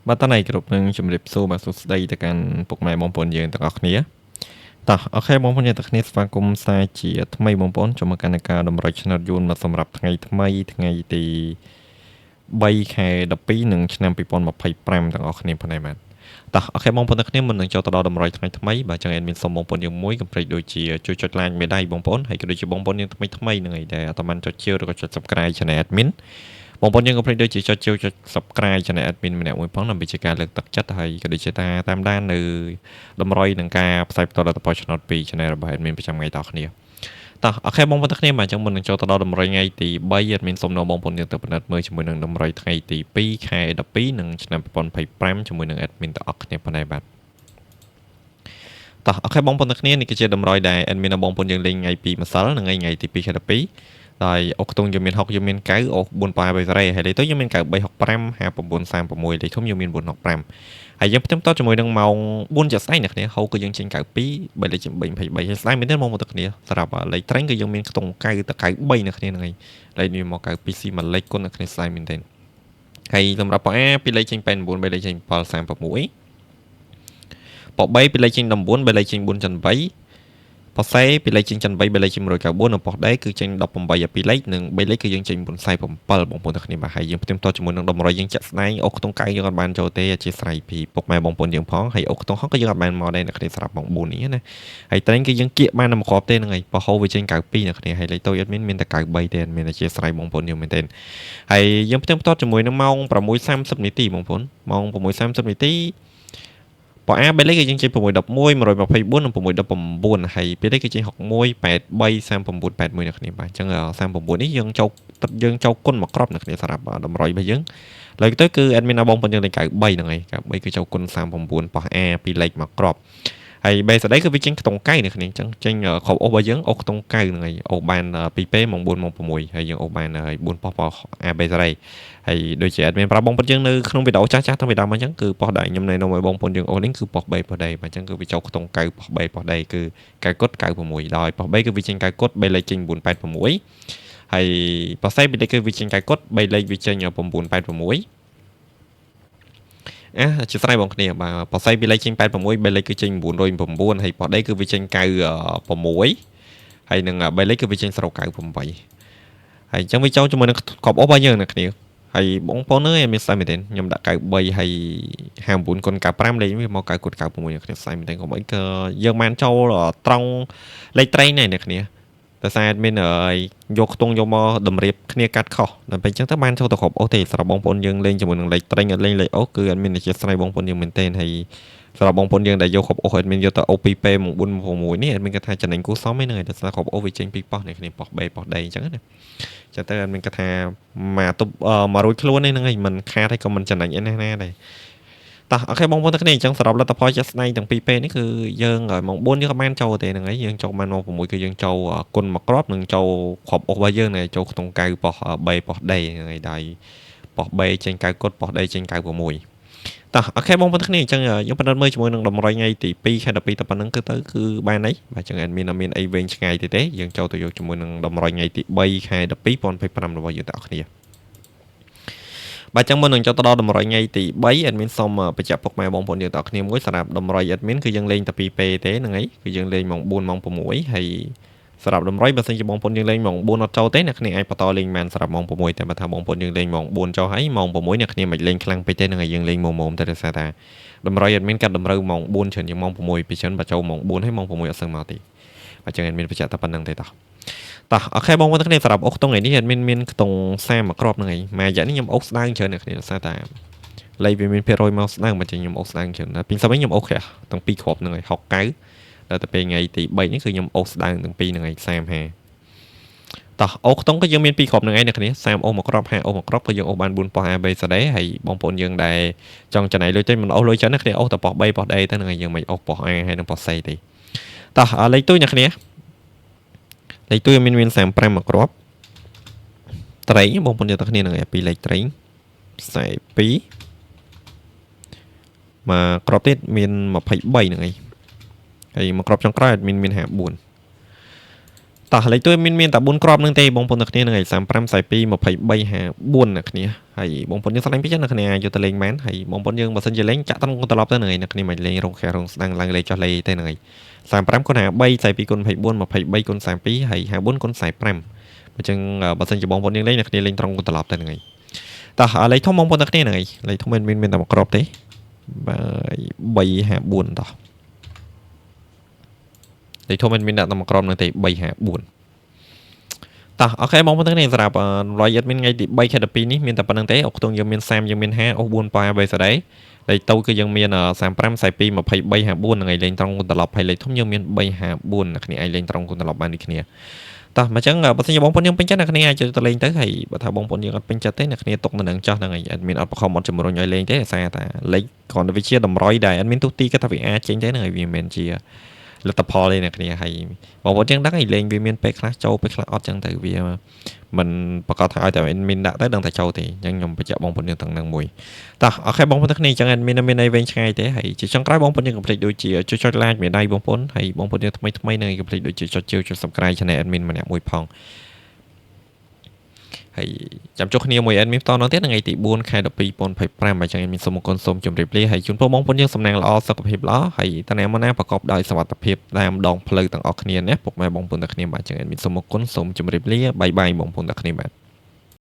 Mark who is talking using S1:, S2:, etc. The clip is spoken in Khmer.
S1: បាទតើណៃគ្រប់នឹងជម្រាបសួរបាទសួស្តីទៅកាន់ពុកម៉ែបងប្អូនយើងទាំងអស់គ្នាតោះ OK បងប្អូនយើងទាំងគ្នាស្វាគមន៍សារជាថ្មីបងប្អូនចូលមកកាន់ការតម្រុយឆ្នោតយួនមកសម្រាប់ថ្ងៃថ្មីថ្ងៃទី3ខែ12និងឆ្នាំ2025ទាំងអស់គ្នាផងដែរបាទតោះ OK បងប្អូនទាំងគ្នាមុននឹងចូលទៅដល់តម្រុយថ្ងៃថ្មីបាទចឹង admin សូមបងប្អូនយើងមួយកុំភ្លេចដូចជាជួយចុច like មេដៃបងប្អូនហើយក៏ដូចជាបងប្អូនយើងថ្មីថ្មីហ្នឹងឯងដែលអត់បានចុចជាឬក៏ចុច subscribe channel admin បងប្អូនយើងកុំភ្លេចដូចជាចុចចូលចុច subscribe channel admin ម្នាក់មួយផងដើម្បីជាការលើកទឹកចិត្តហើយក៏ដូចជាតាមតាមដាននៅតម្រុយនឹងការផ្សាយបន្តលទ្ធផលឆ្នោតពី channel របស់ admin ប្រចាំថ្ងៃតគ្នាតោះ OK បងប្អូនទាំងគ្នាបាទអញ្ចឹងមុននឹងចូលទៅដល់តម្រុយថ្ងៃទី3 admin សូមនាំបងប្អូនយើងទៅពិនិត្យមើលជាមួយនឹងតម្រុយថ្ងៃទី2ខែ12និងឆ្នាំ2025ជាមួយនឹង admin ទាំងអស់គ្នាផងដែរបាទតោះ OK បងប្អូនទាំងគ្នានេះគឺជាតម្រុយដែល admin និងបងប្អូនយើងលេងថ្ងៃពីម្សិលនិងថ្ងៃទី2ខែ12ដោយអូខ្ទង់យើងមាន6យើងមាន9អូ4ប៉ា3សេរីហើយលេខទៅយើងមាន93 65 59 36លេខធំយើងមាន465ហើយយើងផ្ទឹមតជាមួយនឹងម៉ោង4ជាក់ស្ដែងអ្នកគ្នាហូគឺយើងចេញ92 3លេខចេញ3 23ហើយស្ដែងមែនទេបងប្អូនទាំងគ្នាសម្រាប់លេខត្រេងគឺយើងមានខ្ទង់9ទៅ93អ្នកគ្នាហ្នឹងហើយលេខនេះមក92ស៊ីមួយលេខគុណអ្នកគ្នាស្ដែងមែនទេហើយសម្រាប់ប៉អាពីលេខចេញ89 3លេខចេញ7 36ប៉3ពីលេខចេញ19 3លេខចេញ4.8ប៉សេពីលេខចេញចិន3 3លេខចេញ194និងប៉ុសដេគឺចេញ18ឲ្យ2លេខនិង3លេខគឺយើងចេញ947បងប្អូនទាំងគ្នាបាទហើយយើងផ្ទៀងផ្ទាត់ជាមួយនឹងតម្រុយយើងចាក់ស្ដែងអូខ្ទង់កៅយើងអត់បានចូលទេអធិស្ឋានពីពុកម៉ែបងប្អូនយើងផងហើយអូខ្ទង់ហោះក៏យើងអត់បានមកដែរអ្នកគ្នាស្រាប់ម៉ោង4នេះណាហើយត្រេងគឺយើងគៀកបានតែមួយគ្រាប់ទេហ្នឹងហើយប៉ហូវាចេញ92អ្នកគ្នាហើយលេខតូចអត់មានមានតែ93ទេមានតែជាស្រ័យបងប្អូនយើងមែនទេហើយយើងផ្ទៀងផ្ទាត់ជាមួយនឹងម៉ោង6:30នាទីបងប្អូនម៉ោង6:30នាទីប៉អាបេលេគឺយើងចេញ611 124និង619ហើយពេលនេះគឺចេញ61 83 39 81នៅគ្នាបាទអញ្ចឹង39នេះយើងចូលយើងចូលគុណមកក្របនៅគ្នាសម្រាប់តម្រុយរបស់យើងលើកទៅគឺ admin បងប្អូនយើងលេខ93ហ្នឹងហើយ93គឺចូលគុណ39ប៉ោះ A ពីលេខមកក្របហើយបេសដីគឺវាចេញខ្ទង់កៅនៅគ្នាអញ្ចឹងចេញគ្រាប់អូសរបស់យើងអូសខ្ទង់កៅហ្នឹងហើយអូសបាន2ពេម៉ោង4ម៉ោង6ហើយយើងអូសបាន4ប៉ោះប៉ោះ A បេសេរីហើយដូចជា admin ប្រាប់បងប្អូនយើងនៅក្នុងវីដេអូចាស់ចាស់តាំងពីដើមមកអញ្ចឹងគឺប៉ុស្តិ៍ដែលខ្ញុំណែនាំឲ្យបងប្អូនយើងអូសនេះគឺប៉ុស្តិ៍ B ប៉ុស្តិ៍ D បាទអញ្ចឹងគឺវាចូលខ្ទង់9ប៉ុស្តិ៍ B ប៉ុស្តិ៍ D គឺ9គុត96ដោយប៉ុស្តិ៍ B គឺវាចេញ9គុត B លេខចេញ986ហើយប៉ុស្តិ៍ C លេខគឺវាចេញ9គុត B លេខវាចេញ986អាជាស្រ័យបងគ្នាបាទប៉ុស្តិ៍ C ពីលេខចេញ86 B លេខគឺចេញ909ហើយប៉ុស្តិ៍ D គឺវាចេញ96ហើយនឹង B លេខគឺវាចេញ098ហើយអញ្ចឹងវាចូលជាមួយនឹងកប់អូសរបស់យើងអ្នកគ្នាហើយបងប្អូនអើយមានស្អីមែនទេខ្ញុំដាក់93ហើយ59គុណ95លេខវាមក9គុណ96អ្នកគ្នាស្អីមែនទេកុំអីក៏យើងបានចូលត្រង់លេខត្រេងដែរអ្នកគ្នាតែសារមានយកខ្ទង់យកមកតម្រៀបគ្នាកាត់ខុសដល់ពេលអញ្ចឹងទៅបានចូលទៅគ្រប់អូសទេសម្រាប់បងប្អូនយើងលេងជាមួយនឹងលេខត្រេងអត់លេងលេខអូសគឺអត់មានជាស្រ័យបងប្អូនយើងមែនទេហើយសម្រាប់បងប្អូនយើងដែលយកគ្រប់អូសអត់មានយកទៅអូ 2P ម៉ោង4 6នេះអត់មានគាត់ថាចំណេញគូសមទេហ្នឹងហើយតែស្រាប់គ្រប់អូសវាចេញពីប៉ុស្នេះគ្នាប៉ុស្ B ប៉ុស្ D អញ្ចឹងណាចឹងទៅអត់មានគាត់ថាមកទប់មករួចខ្លួននេះហ្នឹងហើយមិនខាតហើយក៏មិនចំណេញអីណាស់ណាដែរតោះ OK បងប្អូនទាំងគ្នាអញ្ចឹងសរុបលទ្ធផលជាក់ស្ដែងទាំងពីរពេលនេះគឺយើងម៉ោង4យើងក៏បានចូលទេហ្នឹងហើយយើងចូលបានម៉ោង6គឺយើងចូលគុណមួយគ្រាប់និងចូលគ្រាប់អុសរបស់យើងនេះចូលក្នុងកៅប៉ុស្ B ប៉ុស្ D ហ្នឹងហើយដៃប៉ុស្ B ចេញ9គុតប៉ុស្ D ចេញ96តោះ OK បងប្អូនគ្នាអញ្ចឹងយើងពិនិត្យមើលជាមួយនឹងតម្រុយថ្ងៃទី2ខែ12តែប៉ុណ្្នឹងគឺទៅគឺបានអីបាទអញ្ចឹង admin អត់មានអីវែងឆ្ងាយទេទេយើងចូលទៅយកជាមួយនឹងតម្រុយថ្ងៃទី3ខែ12 2025របស់យើងទាំងអស់គ្នាបាទចឹងមុននឹងចូលទៅដល់តម្រុយថ្ងៃទី3 admin សូមបញ្ជាក់ពុកម៉ែបងប្អូនយើងទាំងអស់គ្នាមួយសម្រាប់តម្រុយ admin គឺយើងលេងតែ2ពេលទេហ្នឹងហើយគឺយើងលេងម៉ោង4ម៉ោង6ហើយសម្រាប់តម្រុយបើសិនជាបងប្អូនយើងលេងម៉ោង4អត់ចូលទេអ្នកគ្នាអាចបន្តលេងបានសម្រាប់ម៉ោង6តែបើថាបងប្អូនយើងលេងម៉ោង4ចូលហើយម៉ោង6អ្នកគ្នាមិនលេងខ្លាំងពេកទេហ្នឹងហើយយើងលេងមុំមុំតែដោយសារថាតម្រុយ admin កាត់តម្រូវម៉ោង4ច្រើនជាងម៉ោង6ពីច្រើនបើចូលម៉ោង4ហើយម៉ោង6អត់សឹងមកទេបាទចឹង admin បញ្ជាក់តែប៉ុណ្្នឹងទេតោះតោះ OK បងប្អូនទាំងគ្នាសម្រាប់អុសខ្ទង់ថ្ងៃនេះ admin មានខ្ទង់30មួយគ្រាប់ហ្នឹងហើយមួយរយៈនេះខ្ញុំអុសស្ដើងច្រើនអ្នកគ្នាដោយសារតែលេខវាមានភាគរយមកស្ដើងបើចឹងខ្ញុំអុសស្ដើងច្រើនតែពីសម័យខ្ញុំអុសក្រាស់ទាំងពីរគ្រាប់ហ្នឹងហើយ60 9ដល់ទៅពេលថ្ងៃទី3នេះគឺខ្ញុំអូសស្ដើងទាំងពីរហ្នឹងឯង35តោះអូខ្ទង់ក៏យើងមានពីរគ្រាប់ហ្នឹងឯងអ្នកគ្នា30អូសមួយគ្រាប់50អូសមួយគ្រាប់ក៏យើងអូសបាន4ប៉ុស្ A B C D ហើយបងប្អូនយើងដែលចង់ចំណៃលុយទៅមិនអូសលុយច្រើនអ្នកគ្នាអូសតែប៉ុស្ B ប៉ុស្ D ទៅហ្នឹងឯងយើងមិនអូសប៉ុស្ A ហើយនិងប៉ុស្ C ទេតោះលេខទូអ្នកគ្នាលេខទូមានមាន35មួយគ្រាប់ត្រេងបងប្អូនយើងទាំងគ្នាហ្នឹងឯងពីរលេខត្រេង42មកគ្រាប់ទៀតមាន23ហ្នឹងឯងហើយមកគ្រាប់ចុងក្រោយមានមាន54 តោះលេខទួយមានតែ4គ្រាប់នឹងទេបងប្អូនទាំងគ្នាហ្នឹងហើយ35 42 23 54អ្នកគ្នាហើយបងប្អូនយើងស្រឡាញ់ពេកអ្នកគ្នាអាចយកទៅលេងបានហើយបងប្អូនយើងបើសិនជាលេងចាក់ត្រង់ត្រឡប់ទៅហ្នឹងហើយអ្នកគ្នាមិនលេងរងខែរងស្ដាងឡើងលេខចុះលេខទេហ្នឹងហើយ35គុណ53 42គុណ24 23គុណ32ហើយ54គុណ45អញ្ចឹងបើសិនជាបងប្អូនយើងលេងអ្នកគ្នាលេងត្រង់ត្រឡប់ទៅហ្នឹងហើយតោះលេខធំបងប្អូនទាំងគ្នាហ្នឹងហើយលេខធំមានតែមួយគ្រាប់ទេបាទ354តោះលេខធំមានដាក់តែមួយគ្រាប់ហ្នឹងទេ354តោះ OK បងប្អូនទាំងនេះសម្រាប់តម្លៃ admin ថ្ងៃទី3ខែ12នេះមានតែប៉ុណ្្នឹងទេអុកខ្ទង់យើងមាន30យើងមាន50អុស4ប៉ា3សេរីលេខតូចគឺយើងមាន35 42 23 54ហ្នឹងឯងលេងត្រង់គុណត្រឡប់ហើយលេខធំយើងមាន354អ្នកគ្នាអាចលេងត្រង់គុណត្រឡប់បានដូចគ្នាតោះមកចឹងបើសិនជាបងប្អូនយើងពេញចិត្តអ្នកគ្នាអាចទៅលេងទៅហើយបើថាបងប្អូនយើងអត់ពេញចិត្តទេអ្នកគ្នាទុកនៅនឹងចោះហ្នឹងឯង admin អត់បខំអត់ជំរុញឲ្យលេងទេដោយសារតែលេខគ្រាន់តែវាជាតម្រុយដែល admin ទុះទីគាត់ថាវាអាចចេញទេហ្នឹងហើយវាមិនមែនជាលទ្ធផលទេអ្នកគ្នាហើយបងប្អូនយើងដឹងហើយលេងវាមានពេលខ្លះចូលពេលខ្លះអត់ចឹងទៅវាមិនប្រកាសថាឲ្យតែ admin ដាក់ទៅដឹងតែចូលទេអញ្ចឹងខ្ញុំបញ្ជាក់បងប្អូនយើងទាំងនឹងមួយតោះ OK បងប្អូនទាំងគ្នាអញ្ចឹង admin មានអីវែងឆ្ងាយទេហើយជាចុងក្រោយបងប្អូនយើងកុំភ្លេចដូចជាចុចចុច like មេដៃបងប្អូនហើយបងប្អូនយើងថ្មីថ្មីនឹងកុំភ្លេចដូចជាចុចជើចុច subscribe channel admin ម្នាក់មួយផងហើយចាំជួបគ្នាមួយ admin បន្តទៀតថ្ងៃទី4ខែ12 2025អញ្ចឹង admin សូមអរគុណសូមជម្រាបលាហើយជូនពរបងប្អូនយើងសំណាងល្អសុខភាពល្អហើយតាណាមកណាប្រកបដោយសុវត្ថិភាពតាមដងផ្លូវទាំងអស់គ្នាណាពុកម៉ែបងប្អូនទាំងគ្នាបាទអញ្ចឹង admin សូមអរគុណសូមជម្រាបលា bye bye បងប្អូនទាំងគ្នាបាទ។